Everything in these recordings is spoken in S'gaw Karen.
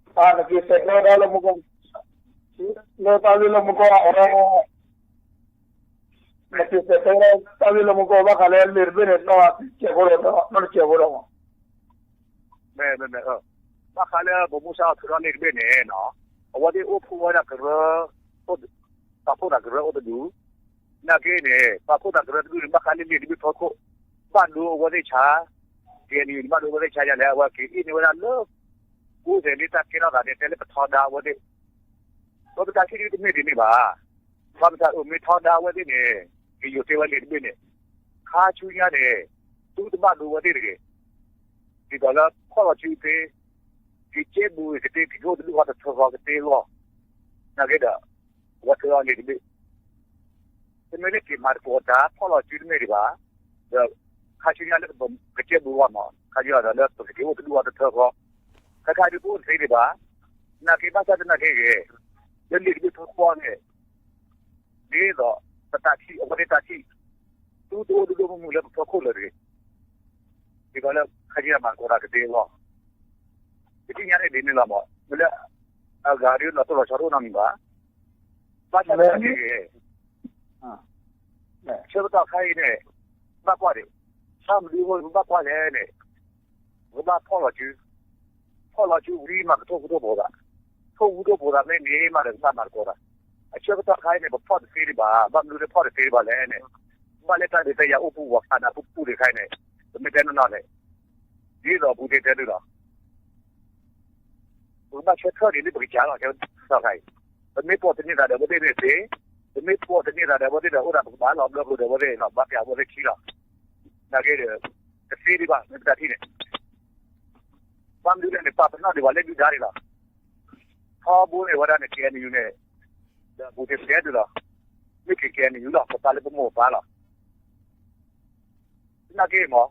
နက့ၤတဲတဲဒၣ်လၢမူကီၢ်, လၢတၢ်လ့ၣ်လၢမူကီၢ်အီၤ, နက့ၤတဲတဲဒၣ်တၢ်လ့ၣ်လၢမူကီၢ် ဘၣ်ဃးလၢလံာ်တဘ့ၣ်န့ၣ် နီၢ်စဲးဖိဒီး နီၢ်တစဲးဖိဒီး မ့ၢ်, ဘၣ်ဃးလၢပမူဆါအီၤထုးထီၣ်လံာ်တဘ့ၣ်န့ၣ်, အဝဲသ့ၣ်အိၣ်ဖှိၣ်ဝဲဒၣ်ကရၢ, ပာ်ဖှိၣ်သးကရၢအိၣ်တဒူၣ်, နာ်က့န့ၣ် ပာ်ဖှိၣ်သးကရၢတဒူၣ်န့ၣ် ဘၣ်ဃးလၢလံာ်တဘ့ၣ်ဖီခိၣ်, ဘၣ်ဒိအဝဲသ့ၣ်ဆါ, က့ၤနံၤန့ၣ် ဘၣ်ဒိအဝဲသ့ၣ်ဆါယၤလဲၣ် အဝဲက့ၤအ့ၣ်န့ၢ်ဝဲဒၣ်လၢ ကိးသဲးလၢတၢ်ကဲထီၣ်သးန့ၣ် တဲလၢပထီဒါအဝဲသ့ၣ်, ပတၢ်ထံၣ်ဒ်တမ့ၢ်ဒ်န့ၣ်ဘၣ်, ဘၣ်မတၤအမ့ၢ်ထီဒါအဝဲသ့ၣ်န့ၣ် ကယိၤတဲဝဲလံာ်တဘ့ၣ်န့ၣ်, ခါဆူညါန့ၣ်, သုတဘၣ်ဒိအဝဲသ့ၣ်တဂ့ၤ, ဒ်သိးလၢဖီၣ်လီၤစုက့ၤ, က့ၤကဲဘူးကသ့ က့ၤအိၣ်တဒူၣ်ဃီတထၢဃီကသ့အဂီၢ်, နာ်က့ဒီး, အဝဲထုးထီၣ်လံာ်တဘ့ၣ် တမ့ၢ်လၢက့ၤမၤသကိးတၢ် ဖီၣ်လီၤစုတမ့ၢ်ဒံးဘၣ်, ဒီးခါဆူညါလၢပကကဲဘူးအဂီၢ်မး ခါဆူညါဒီးလၢပကက့ၤအိၣ်တဒူၣ်အီၤတထၢဃီ, ခဲခါဒုးပအိၣ်တသ့ဒံးဘၣ်, နာ်က့ဘၣ်ဆၣ်သနာ်က့ဂ့ၤ, လၢလံာ်တဘ့ၣ်ဖီခိၣ်န့ၣ်, ဒ်သိးပတၢ်ထံၣ် အဝဲသ့ၣ်တၢ်ထံၣ်, သုတအိၣ်ဒိၣ်ဒိၣ်မုၢ်မုၢ်လၢပဖီခိၣ်လၢၤတဂ့ၤ, ဒ်သိးလၢခါဆူညါမၤသကိးတၢ်ကသ့အဂီၢ် ပသ့ၣ်ညါန့ၣ်ဒ်န့ၣ်လီၤမး မ့ၢ်လၢ, အဂၤဒ်လီၤတိၢ်လီၤဆီတအိၣ်နီတမံၤဘၣ်, ဘၣ်ဆၣ်သနာ်က့ဂ့ၤ, ဆၢကတီၢ်ခါအံၤန့ၣ်, ဘၣ်ကွၢ်ဒံး, ဆၣ်မနုၤအဃိပဘၣ်ကွၢ်လဲၣ်န့ၣ်, ပကဘၣ်ဖီၣ်လီၤစု, ဖီၣ်လီၤစုဝံၤမးကထိၣ်ဃူထိၣ်ဖိးသး, ထိၣ်ဃူထိၣ်ဖိးသးမ့ၢ်န့ၢ်မးဒီးကဘၣ်မၤသကိးတၢ်, အဆၢကတီၢ်ခါအံၤန့ၣ် ပဖီၣ်တသ့ဒံးဘၣ် ဘၣ်မနုၤလၢဖီၣ်တသ့ဒံးဘၣ်လဲၣ်န့ၣ်, ဘၣ်လၢတၢ်ဒုးတၢ်ယၤအိၣ်ပူၤဝဲဖးနးပူၤပူၤဒံးခါအံၤန့ၣ်, ပမ့ၢ်တဲနီၢ်နီၢ်န့ၣ်, ဒ်သိးပူၤတ့ၢ်တဲဒုလီၤ ပကဘၣ်ဆၢထၢၣ်ဒံးလၢပကစၢ်လီၤ ဆၢကတီၢ်ခါအံၤ, ပမ့ၢ်ပိာ်တန့ၢ်သးဒီးအဝဲသ့ၣ်န့ၣ်သ့, ပမ့ၢ်ပိာ်တန့ၢ်သးဒီးအဝဲသ့ၣ်ဒီးအိၣ်ဒၣ်ပကဘၣ်လီၤဘျၢကျိၤဒီးအဝဲသ့ၣ်လီၤ ဘၣ်ပျၢ်အဝဲသ့ၣ်ခံလီၤ, နာ်က့ဒီး, တသ့ဒံးဘၣ် မ့ၢ်ပတၢ်ထံၣ်န့ၣ်, ဘၣ်မနုၤလဲၣ်န့ၣ် ပာ်ပနီၣ်ဒံးဘၣ်လၢဒုၣ်ဒါန့ၣ်လီၤ, ထီဘိန့ၣ်ဝဲဒၣ်န့ၣ် KNU န့ၣ်, ဒီးပူၤတ့ၢ်တဲဒုလီၤ, မ့ၢ်က့ၤ KNU လီၤ ပပာ်လၢပမိၢ်ပၢ်လီၤ သနာ်က့မး,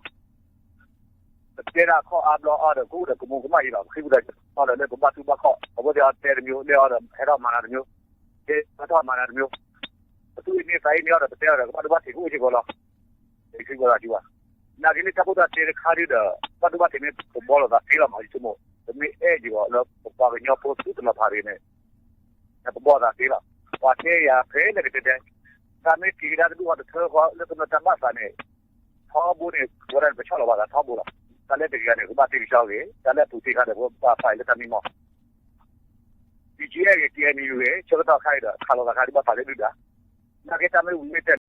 ပတဲဒၣ်ခီၣ်အါဘျီအါဒီး ကအိၣ်ဒီးကမူၤကမၣ်အံၤလီၤ ပဃ့ပူၤဒီးအီၤဒီးလၢပဘၣ်တူၢ်ဘၣ်ခီၣ် အဝဲသ့ၣ်အီၤတဲတမျိုး လၢအီၤဒီးဟဲထီၣ်မၤနၤတမျိုး, တဲဟဲထီၣ်မၤနၤတမျိုး, ပသူၣ်အံၤန့ၢ်သးအံၤန့ၢ်အီၤဒီး ပတဲအီၤဒီး ကဘၣ်ဒိဘၣ်ထံးကအိၣ်စ့ၢ်ကီးလီၤ, ယဃ့ကီးသးကဘၣ်, နာ်က့လၢတၢ်ဖိတၢ်တၢ်တခါဒုဒီး, ဘၣ်ဒိဘၣ်ထံးန့ၣ် ပဘီလိာ်သးသ့လီၤမး ယဆိကမိၣ် ပမ့ၢ်အဲၣ်ယံၤအီၤလၢပပှၤကညီဖိသုတလီၤဖးတဂ့ၤန့ၣ် ပဘီသးသ့လီၤ, ပှၤတဲယၤဖဲလဲၣ်ကတဲတဲ, တၢ်မ့ၢ်က့ၤကဒါတဒူၣ်အီၤတထၢဃီလၢကမၤတၢ်ဘၣ်သးန့ၣ်, ထီဘိန့ၣ် ဝဲဒၣ်န့ၣ် ပဆီၣ်လီၤဘၣ်သးထီဘိလီၤ, တၢ်လၢတဂ့ၤဂၤန့ၣ် ကဘၣ်တ့ကဆှီဂ့ၤ, တၢ်လၢအပူၤတ့ခါန့ၣ် ပဘၣ်ပာ်အံၤလၢတၢ်မံမီၢ်, BGF ဂ့ၤ KNU ဂ့ၤ ဆၢကတီၢ်ခါအံၤဒီး ခးလိာ်သးခါဒုးဘၣ်ပာ်လၢဒုၣ်ဒါ, နာ်က့တၢ်မ့ၢ်ဝံၤမ့ၢ်တဲ